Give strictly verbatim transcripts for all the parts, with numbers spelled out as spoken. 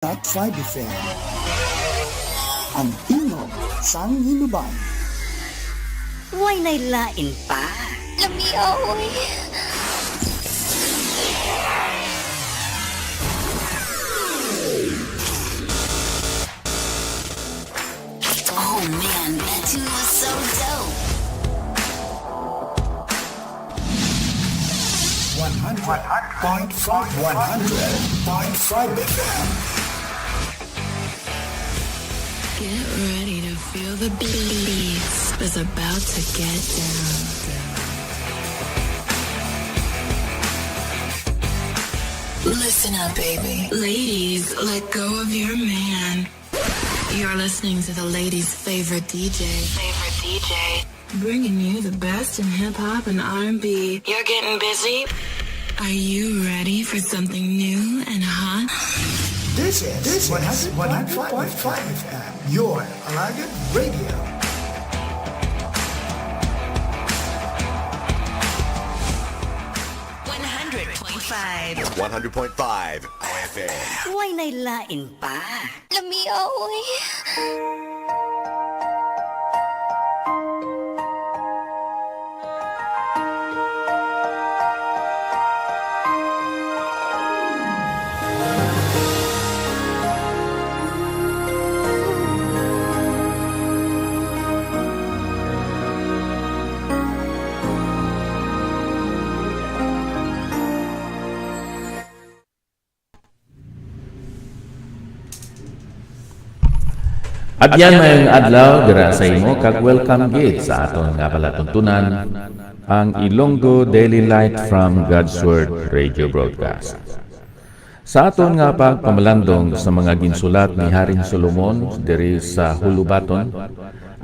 Top five F M. Ang tingog sang Hinubay. Way nay lain pa. Lamia, oy. Oh man, that tune was so dope. One hundred point five, one hundred point five F M. Get ready to feel the beats. It's about to get down. Listen up, baby. Ladies, let go of your man. You're listening to the ladies' favorite D J. Favorite D J. Bringing you the best in hip hop and R and B. You're getting busy? Are you ready for something new and hot? This is, this is one hundred point five F M, your Alagad Radio. One hundred point five. One hundred point five F M. Way nay lain pa. Lamia, oy. Abyan, maayong adlaw dira sa imo, kag welcome gid sa aton nga palatuntunan, ang Ilonggo Daily Light from God's Word Radio Broadcast. Sa aton nga pagpamalandong sa mga ginsulat ni Haring Solomon diri sa Hulubaton,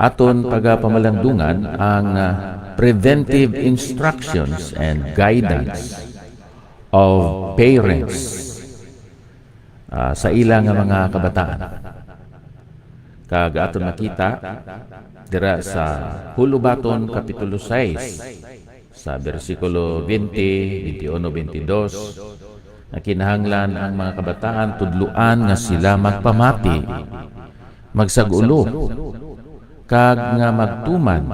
aton pagapamalandungan ang, ah, preventive instructions and guidance of parents, ah, sa ila nga mga kabataan. Kag aton makita dira sa Hulubaton, Kapitulo sais, sa bersikulo twenty, twenty-one, twenty-dos, nga kinahanglan ang mga kabataan tudloan nga sila magpamati, magsag-ulo, kag nga magtuman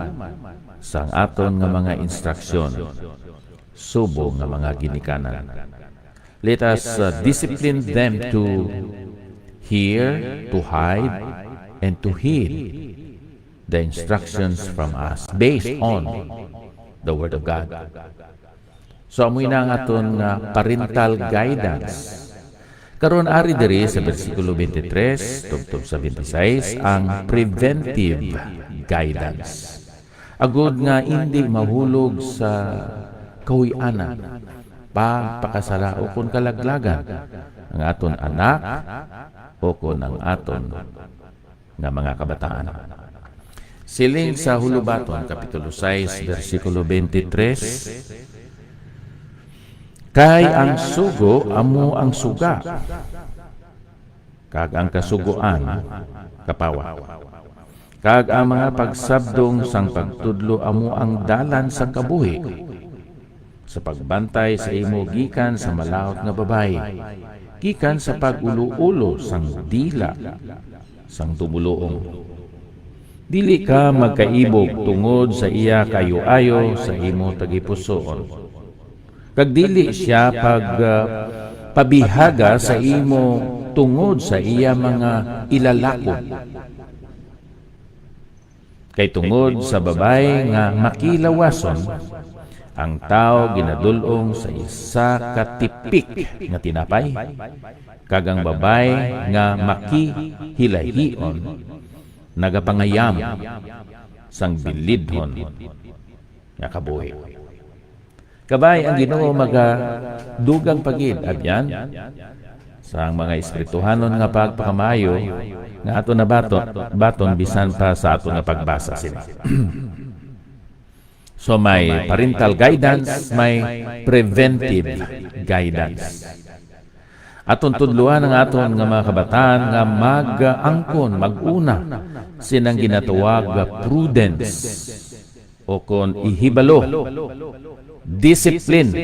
sang aton nga mga instruksyon subong nga mga ginikanan. Let us, uh, discipline them to hear, to hide, and to heed the instructions from us based on the Word of God. So, amoy na ang aton nga parental guidance. Karon, ari diri sa bersikulo twenty-three tubtob sa twenty-six, ang preventive guidance. Agud nga indi mahulog sa kahuy-anan, pagpakasala, ukon kalaglagan ang aton anak, ukon ang aton nga mga kabataan. Siling sa Hulubaton, Kapitulo sais, bersikulo twenty-three, "Kay ang sugo amo ang suga, kag ang kasugoan kapawa. Kag ang mga pagsabdong sang pagtudlo amo ang dalan sang kabuhi, sa pagbantay sa imo gikan sa malaut nga babayi, gikan sa pag-ulo-ulo sang dila sang tumoluong. Dili ka magkaibog tungod sa iya kaayo-ayo sa imo tagipusoon, kag dili sia pag, ah, pabihaga sa imo tungod sa iya mga ilalakod. Kay tungod sa babayi nga makilawason, ang tawo ginadul-ong sa isa ka tipik nga tinapay, kag ang babayi nga makihilahion nagapangayam sang bilidhon nga kabuhi." Kabay, ang Ginoo magadugang pa gid, abyan, sang mga espirituhanon nga pagpakamaayo nga aton nabaton, baton bisan pa sa aton nga pagbasa sini. So, may parental guidance, may preventive guidance. Aton tudloan ang aton nga mga kabataan nga mag-angkon, mag-una, sinang ginatawag nga prudence, o kon ihibalo, discipline,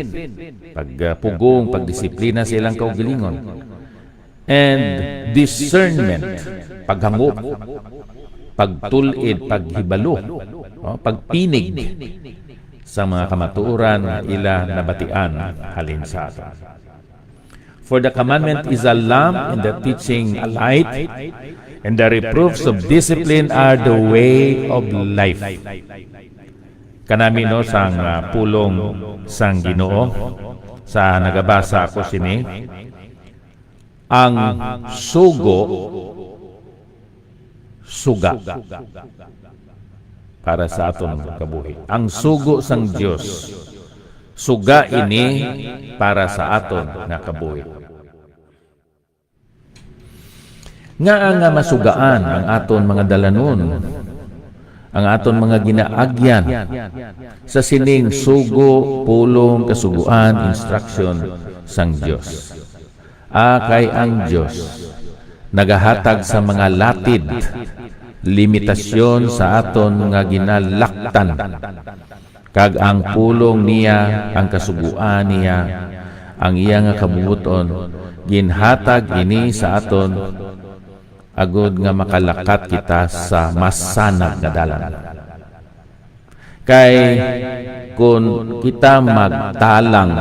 pagpugong, pagdisiplina sa ilang kaugalingon. and discernment, paghangop, pagtul-id, paghibalo, no? Pagtinig sa mga kamatuoran nga ila nabatian halin sa aton. For the commandment is a lamp, and the teaching a light, and the reproofs of discipline are the way of life. Kanami, no, sang, ah, pulong sang Ginoo, sa nagabasa ako sini, ang sugo, suga para sa aton kabuhi. Ang sugo sang Dios, suga ini para sa aton nga kabuhi. Ngaa nga masugaan ang aton mga dalanon, ang aton mga ginaagyan sa sining sugo, pulong, kasugoan, instruction sang Dios? Ah, kay ang Dios nagahatag sa mga latid, limitasyon sa aton nga ginalaktan, kag ang pulong niya, ang kasugoan niya, ang iya nga kabubut-on, ginhatag ini sa aton agod nga makalakat kita sa masanag nga dalan. Kay kon kita magtalang,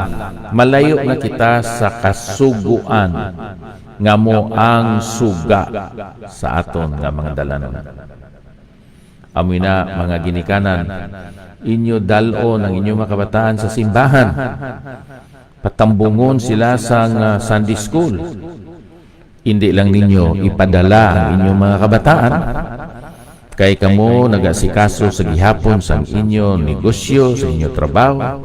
malayo na kita sa kasugoan nga mo ang suga sa aton nga mga dalanon. Amo na, mga ginikanan, inyo dal-on ang inyo mga kabataan sa simbahan. Patambungon sila sang, ah, Sunday school. Indi lang ninyo ipadala ang inyong mga kabataan, kay kamo nagasikaso sa gihapon sang inyo negosyo, sa inyo trabaho,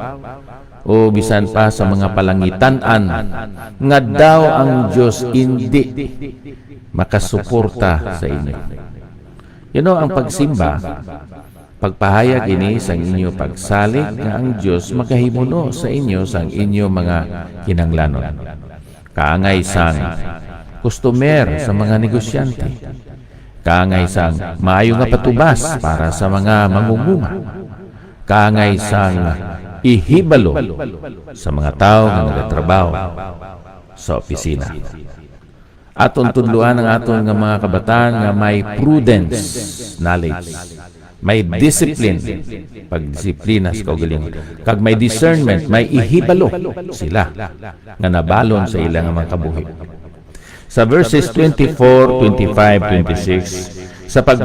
o bisan pa sa mga palangitan-an nga daw ang Dios indi makasuporta sa inyo. You know, ang pagsimba, pagpahayag ini sang inyo pagsalig nga ang Dios magahimuno sa inyo sang inyo mga kinahanglanon. Kaangay sang customer sa mga negosyante. Kaangay sang maayo nga patubas para sa mga mangunguha. Kaangay sang ihibalo sa mga tawo nga nagatrabaho sa opisina. Aton tudloan ang aton nga mga kabataan nga may prudence, knowledge, may discipline, pagdisiplina sa kaugalingon, kag may discernment, may ihibalo sila nga nabalon sa ila nga mga kabuhi. Sa verses twenty-four, twenty-five, twenty-six, sa pag